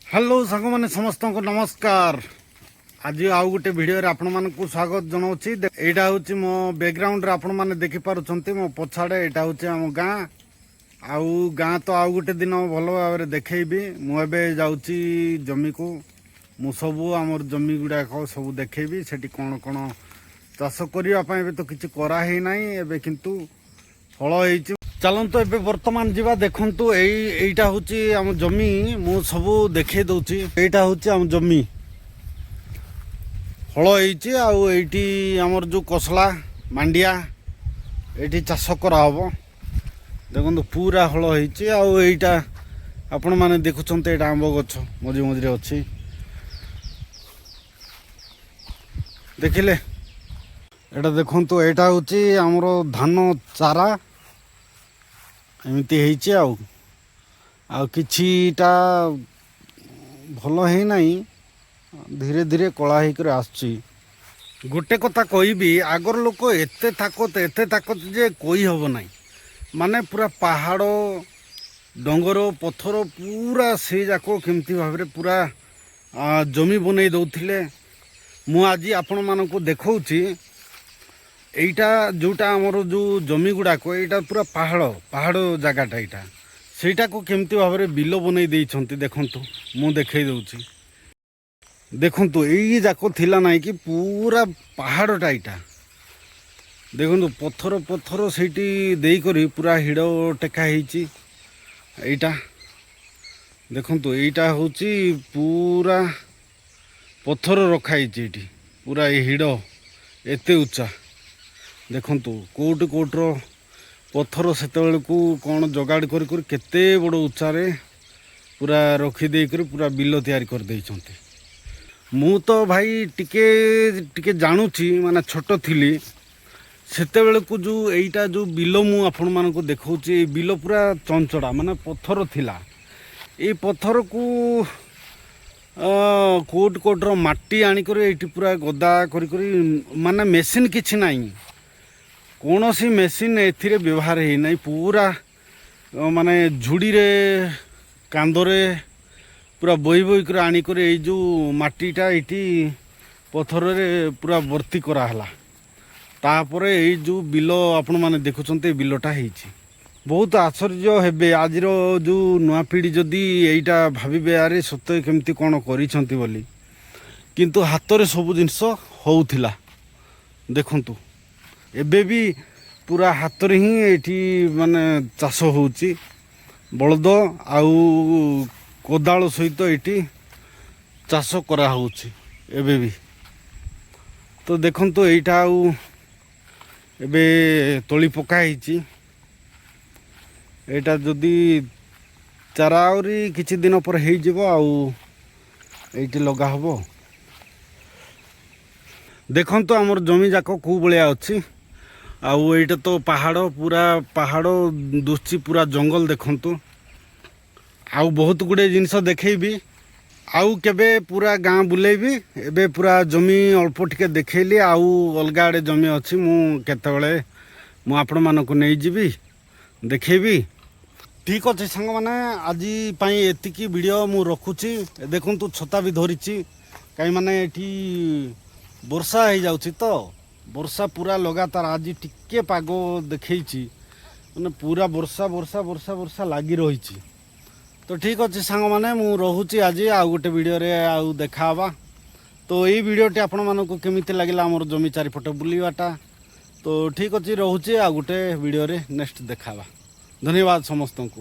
Hello ସାଙ୍ଗମାନେ, ସମସ୍ତଙ୍କୁ ନମସ୍କାର। ଆଜି ଆଉ ଗୋଟେ ଭିଡ଼ିଓରେ ଆପଣମାନଙ୍କୁ ସ୍ୱାଗତ ଜଣାଉଛି। ଏଇଟା ହେଉଛି ମୋ ବ୍ୟାକଗ୍ରାଉଣ୍ଡରେ ଆପଣମାନେ ଦେଖିପାରୁଛନ୍ତି, ମୋ ପଛଆଡ଼େ ଏଇଟା ହେଉଛି ଆମ ଗାଁ। ଆଉ ଗାଁ ତ ଆଉ ଗୋଟେ ଦିନ ଭଲ ଭାବରେ ଦେଖେଇବି। ମୁଁ ଏବେ ଯାଉଛି ଜମିକୁ। ମୁଁ ସବୁ ଆମର ଜମି ଗୁଡ଼ାକ ସବୁ ଦେଖେଇବି, ସେଠି କ'ଣ କ'ଣ ଚାଷ କରିବା ପାଇଁ ଏବେ ତ କିଛି କରାହେଇନାହିଁ ଏବେ, କିନ୍ତୁ ହଳ ହେଇଛି। ଚାଲନ୍ତୁ, ଏବେ ବର୍ତ୍ତମାନ ଯିବା। ଦେଖନ୍ତୁ, ଏଇଟା ହେଉଛି ଆମ ଜମି। ମୁଁ ସବୁ ଦେଖେଇ ଦଉଛି। ଏଇଟା ହେଉଛି ଆମ ଜମି, ହଳ ହେଇଛି। ଆଉ ଏଇଠି ଆମର ଯେଉଁ କୋଶଳା, ମାଣ୍ଡିଆ ଏଇଠି ଚାଷ କରାହବ। ଦେଖନ୍ତୁ, ପୁରା ହଳ ହେଇଛି। ଆଉ ଏଇଟା ଆପଣମାନେ ଦେଖୁଛନ୍ତି, ଏଇଟା ଆମ୍ବ ଗଛ ମଝି ମଝିରେ ଅଛି। ଦେଖିଲେ, ଏଇଟା ଦେଖନ୍ତୁ, ଏଇଟା ହେଉଛି ଆମର ଧାନ ଚାରା। ଏମିତି ହେଇଛି। ଆଉ କିଛିଟା ଭଲ ହେଇନାହିଁ, ଧୀରେ ଧୀରେ କଳା ହେଇକରି ଆସୁଛି। ଗୋଟେ କଥା କହିବି, ଆଗର ଲୋକ ଏତେ ତାକତ, ଏତେ ତାକତ ଯେ କହି ହେବ ନାହିଁ। ମାନେ ପୁରା ପାହାଡ଼, ଡଙ୍ଗର, ପଥର ପୁରା ସେ ଯାକ କେମିତି ଭାବରେ ପୁରା ଜମି ବନେଇ ଦେଉଥିଲେ। ମୁଁ ଆଜି ଆପଣମାନଙ୍କୁ ଦେଖାଉଛି, ଏଇଟା ଯେଉଁଟା ଆମର ଯେଉଁ ଜମି ଗୁଡ଼ାକ, ଏଇଟା ପୁରା ପାହାଡ଼ ପାହାଡ଼ ଜାଗାଟା ଏଇଟା। ସେଇଟାକୁ କେମିତି ଭାବରେ ବିଲ ବନେଇ ଦେଇଛନ୍ତି ଦେଖନ୍ତୁ, ମୁଁ ଦେଖେଇ ଦେଉଛି। ଦେଖନ୍ତୁ, ଏଇ ଯାକ ଥିଲା ନାହିଁ କି ପୁରା ପାହାଡ଼ଟା ଏଇଟା। ଦେଖନ୍ତୁ, ପଥର ପଥର ସେଇଠି ଦେଇକରି ପୁରା ହିଡ଼ ଟେକା ହେଇଛି। ଏଇଟା ଦେଖନ୍ତୁ, ଏଇଟା ହେଉଛି ପୁରା ପଥର ରଖା ହେଇଛି ଏଇଠି। ପୁରା ଏଇ ହିଡ଼ ଏତେ ଉଚ୍ଚା। ଦେଖନ୍ତୁ, କେଉଁଠି କେଉଁଠିର ପଥର ସେତେବେଳକୁ କ'ଣ ଯୋଗାଡ଼ କରି କରି କେତେ ବଡ଼ ଉଚ୍ଚାରେ ପୁରା ରଖିଦେଇକରି ପୁରା ବିଲ ତିଆରି କରିଦେଇଛନ୍ତି। ମୁଁ ତ ଭାଇ ଟିକେ ଟିକେ ଜାଣୁଛି, ମାନେ ଛୋଟ ଥିଲି ସେତେବେଳକୁ। ଯେଉଁ ଏଇଟା ଯେଉଁ ବିଲ ମୁଁ ଆପଣମାନଙ୍କୁ ଦେଖାଉଛି, ଏଇ ବିଲ ପୁରା ଚଞ୍ଚଡ଼ା, ମାନେ ପଥର ଥିଲା। ଏଇ ପଥରକୁ କୋଉଠି କୋଉଠିର ମାଟି ଆଣିକରି ଏଇଠି ପୁରା ଗଦା କରି କରି, ମାନେ ମେସିନ୍ କିଛି ନାହିଁ, କୌଣସି ମେସିନ୍ ଏଥିରେ ବ୍ୟବହାର ହେଇନାହିଁ। ପୁରା ମାନେ ଝୁଡ଼ିରେ, କାନ୍ଧରେ ପୁରା ବୋହି ବୋହି କରି ଆଣିକରି ଏଇ ଯେଉଁ ମାଟିଟା ଏଇଠି ପଥରରେ ପୁରା ଭର୍ତ୍ତି କରାହେଲା। ତାପରେ ଏଇ ଯେଉଁ ବିଲ ଆପଣମାନେ ଦେଖୁଛନ୍ତି, ଏଇ ବିଲଟା ହେଇଛି। ବହୁତ ଆଶ୍ଚର୍ଯ୍ୟ ହେବେ ଆଜିର ଯେଉଁ ନୂଆ ପିଢ଼ି, ଯଦି ଏଇଟା ଭାବିବେ, ଆରେ ସତେ କେମିତି କ'ଣ କରିଛନ୍ତି ବୋଲି। କିନ୍ତୁ ହାତରେ ସବୁ ଜିନିଷ ହେଉଥିଲା। ଦେଖନ୍ତୁ, ଏବେ ବି ପୁରା ହାତରେ ହିଁ ଏଇଠି ମାନେ ଚାଷ ହେଉଛି। ବଳଦ ଆଉ କୋଦାଳ ସହିତ ଏଇଠି ଚାଷ କରାହେଉଛି ଏବେ ବି। ତ ଦେଖନ୍ତୁ, ଏଇଟା ଆଉ ଏବେ ତଳି ପକା ହେଇଛି। ଏଇଟା ଯଦି ଚାରା ଆହୁରି କିଛି ଦିନ ପରେ ହେଇଯିବ ଆଉ ଏଇଠି ଲଗା ହବ। ଦେଖନ୍ତୁ, ଆମର ଜମି ଯାକ କେଉଁ ଭଳିଆ ଅଛି। ଆଉ ଏଇଟା ତ ପାହାଡ଼, ପୁରା ପାହାଡ଼ ଦୁଶଛି, ପୁରା ଜଙ୍ଗଲ। ଦେଖନ୍ତୁ, ଆଉ ବହୁତ ଗୁଡ଼ିଏ ଜିନିଷ ଦେଖେଇବି, ଆଉ କେବେ ପୁରା ଗାଁ ବୁଲେଇବି। ଏବେ ପୁରା ଜମି ଅଳ୍ପ ଟିକେ ଦେଖେଇଲି। ଆଉ ଅଲଗା ଆଡ଼େ ଜମି ଅଛି, ମୁଁ କେତେବେଳେ ମୁଁ ଆପଣମାନଙ୍କୁ ନେଇଯିବି, ଦେଖେଇବି। ଠିକ୍ ଅଛି ସାଙ୍ଗମାନେ, ଆଜି ପାଇଁ ଏତିକି ଭିଡ଼ିଓ ମୁଁ ରଖୁଛି। ଦେଖନ୍ତୁ, ଛତା ବି ଧରିଛି, କାହିଁ ମାନେ ଏଠି ବର୍ଷା ହେଇଯାଉଛି ତ। ବର୍ଷା ପୁରା ଲଗାତାର ଆଜି ଟିକେ ପାଗ ଦେଖେଇଛି, ମାନେ ପୁରା ବର୍ଷା ବର୍ଷା ବର୍ଷା ବର୍ଷା ଲାଗି ରହିଛି। ତ ଠିକ୍ ଅଛି ସାଙ୍ଗମାନେ, ମୁଁ ରହୁଛି ଆଜି। ଆଉ ଗୋଟେ ଭିଡ଼ିଓରେ ଆଉ ଦେଖା ହେବା। ତ ଏଇ ଭିଡ଼ିଓଟି ଆପଣମାନଙ୍କୁ କେମିତି ଲାଗିଲା, ଆମର ଜମି ଚାରିପଟେ ବୁଲିବାଟା? ତ ଠିକ୍ ଅଛି, ରହୁଛି। ଆଉ ଗୋଟେ ଭିଡ଼ିଓରେ ନେକ୍ସଟ ଦେଖା ହେବା। ଧନ୍ୟବାଦ ସମସ୍ତଙ୍କୁ।